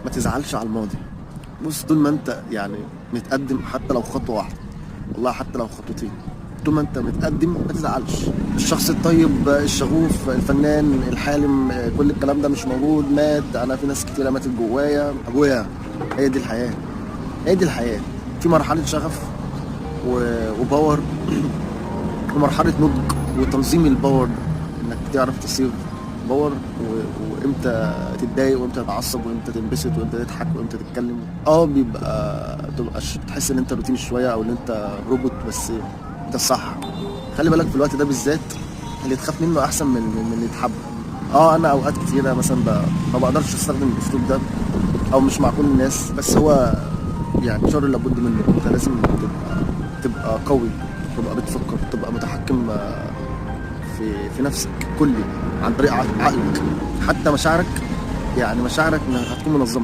ما تزعلش على الماضي. بص، طول ما انت يعني متقدم حتى لو خطوة واحدة، والله حتى لو خطوتين، طول ما انت متقدم ما تزعلش. الشخص الطيب، الشغوف، الفنان، الحالم، كل الكلام ده مش موجود، مات. انا في ناس كتيرة ماتت جوايا. ابويا، هي دي الحياة، هي دي الحياة. في مرحلة شغف و power ومرحلة نضج وتنظيم ال power ده، انك تعرف تصيغ power وامتى تتضايق وامتى تتعصب وامتى تنبسط وامتى تضحك وامتى تتكلم. بيبقى تبقى تحس ان انت روتيني شوية او ان انت روبوت، بس ده الصح. خلي بالك في الوقت ده بالذات اللي تخاف منه احسن من اللي يتحب. انا اوقات كتيرة مثلا ما بقدرش استخدم الاسلوب ده او مش مع كل الناس، بس هو يعني شر لابد منه. انت لازم تبقى قوي، تبقى بتفكر، تبقى متحكم في نفسك كلي عن طريق عقلك، حتى مشاعرك. يعني مشاعرك هتكون منظمة.